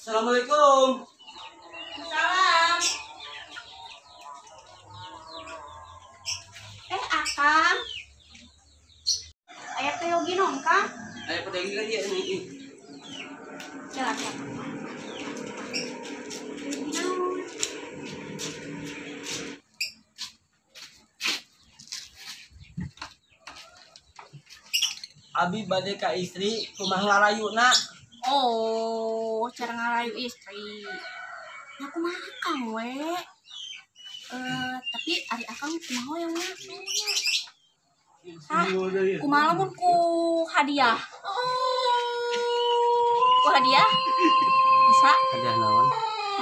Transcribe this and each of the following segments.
Assalamualaikum. Salam. Akang. Aya teh yogi naon, Kang? Aya pedagang lagi ya ini. Silakan. Abi bade ka istri kumaha ngarayuna. Oh, cara ngarayu istri. Nah, kumaha Akang we? Tapi ari Akang kumaha yang mah? Hah? Kumaha lamun ku hadiah? Ku hadiah? Bisa? Hadiah naon?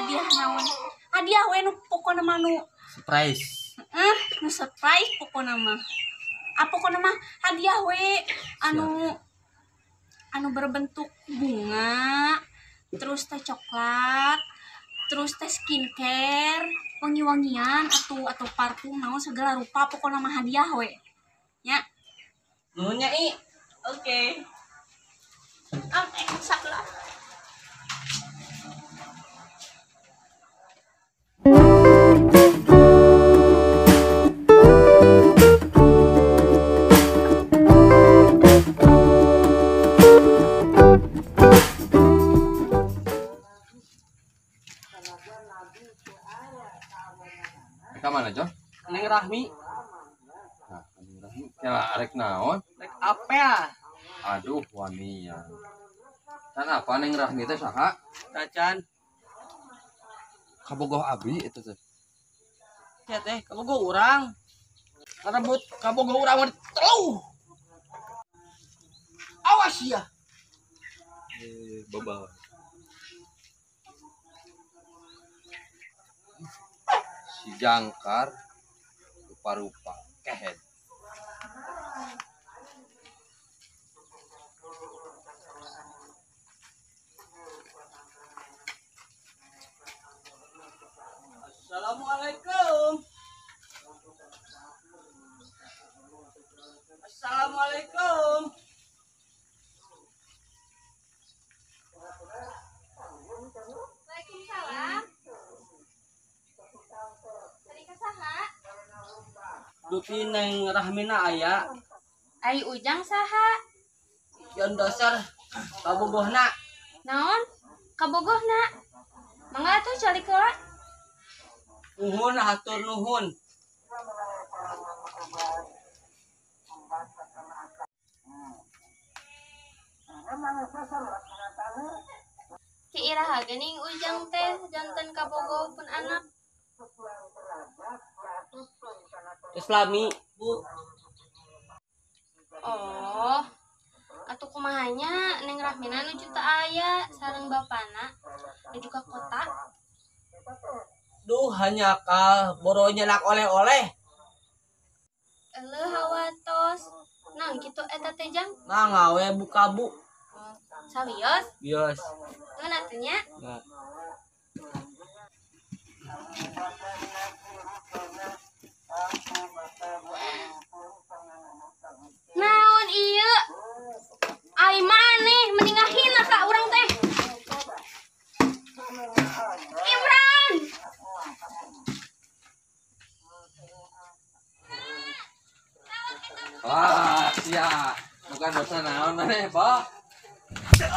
Hadiah naon? Hadiah we nu pokona mah nu surprise. Heeh, nu surprise pokona mah. Ah, pokona mah hadiah we anu anu berbentuk bunga, terus teh coklat, terus teh skincare, wangi-wangian atau parfum naon segala rupa pokona mah hadiah we. Nya. Nuhun nya, I. Oke. Oke, masak lah. Ka mana, Jon? Neng Rahmi. Nah, Neng Rahmi. Ya, arek naon? Rek apel. Aduh, wanian. Can apa Neng Rahmi teh saha? Tacan. Kabogoh abi eta teh. Ya teh, kabogoh urang. Karebut kabogoh urang mah telu. Awas ya. Babal. Si jangkar rupa-rupa kehed. Assalamualaikum. Assalamualaikum. Waalaikumsalam. Dupi Neng Rahmina aya. Ai Ujang saha? Yon dasar kabogohna. Naon? Kabogohna? Mangga atuh calik heula. Nuhun hatur nuhun. Ki iraha geuning Ujang teh janten kabogoh pun anak. Islami, Bu. Oh. Atuh kumahanya Neng Rahmina nuju teu aya sareng bapana nuju ka kota. Duh, hanya kal boro nyenak oleh-oleh. Eleuh hawatos. Nang kitu eta teh Jang? Mangga we buka, Bu. Sawios? Bios. Nuhun atuh nya. Nah. Naon ieu? Ai maneh mending ngahina ka urang teh. Imran. Wah, sia. Bukan dosa naon maneh, Pak. Sia.